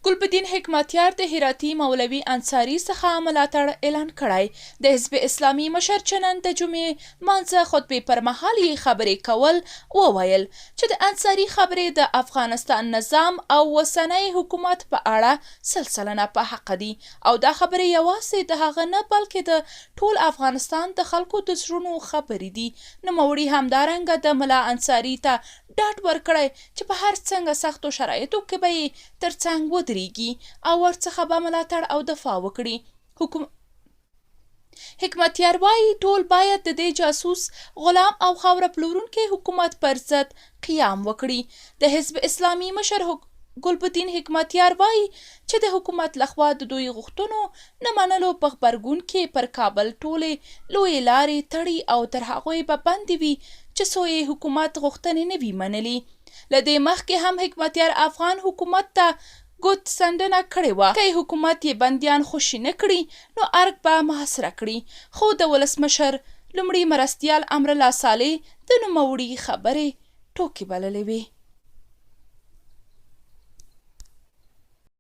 ګلبدین حکمتیار د هراتي مولوي انصاري څخه ملاتړ اعلان کړی. د حزب اسلامي مشر چې نن د جمعې لمانځه خطبې پر مهال یې خبرې کول وویل چې د انصاري خبرې د افغانستان نظام او اوسنی حکومت په اړه 100% په حقه دي او دا خبرې یوازې د هغه نه بلکې د ټول افغانستان د خلکو د زړونو خبرې دي. نوموړي همدارنګه د ملا انصاري ته ډاډ ورکړی چې په هر څنګه سختو شرایطو کې به یې تر څنګ ودرېږي او ورڅخه به ملاتړ او دفاع وکړي. حکومت حکمتیار وايي، ټول باید د دې جاسوس، غلام او خاوره پلورونکي حکومت پر ضد قیام وکړي. د حزب اسلامي مشر ګلبدین حکمتیار وايي چې د حکومت لخوا د دوی غوښتنو نه منلو په غبرګون کې پر کابل ټولې لویې لارې تړي او تر هغوی به بندې وي چې څو یې حکومت غوښتنې نه وي منلي. له دې مخکې هم حکمتیار افغان حکومت ته ګوت څنډنه کړې وه، که یې حکومت یې بندیان خوشي نه کړي نو ارګ به محاصره کړي، خو د ولسمشر لومړي مرستیال امرالله صالح د نوموړي خبرې ټوکې بللې وې.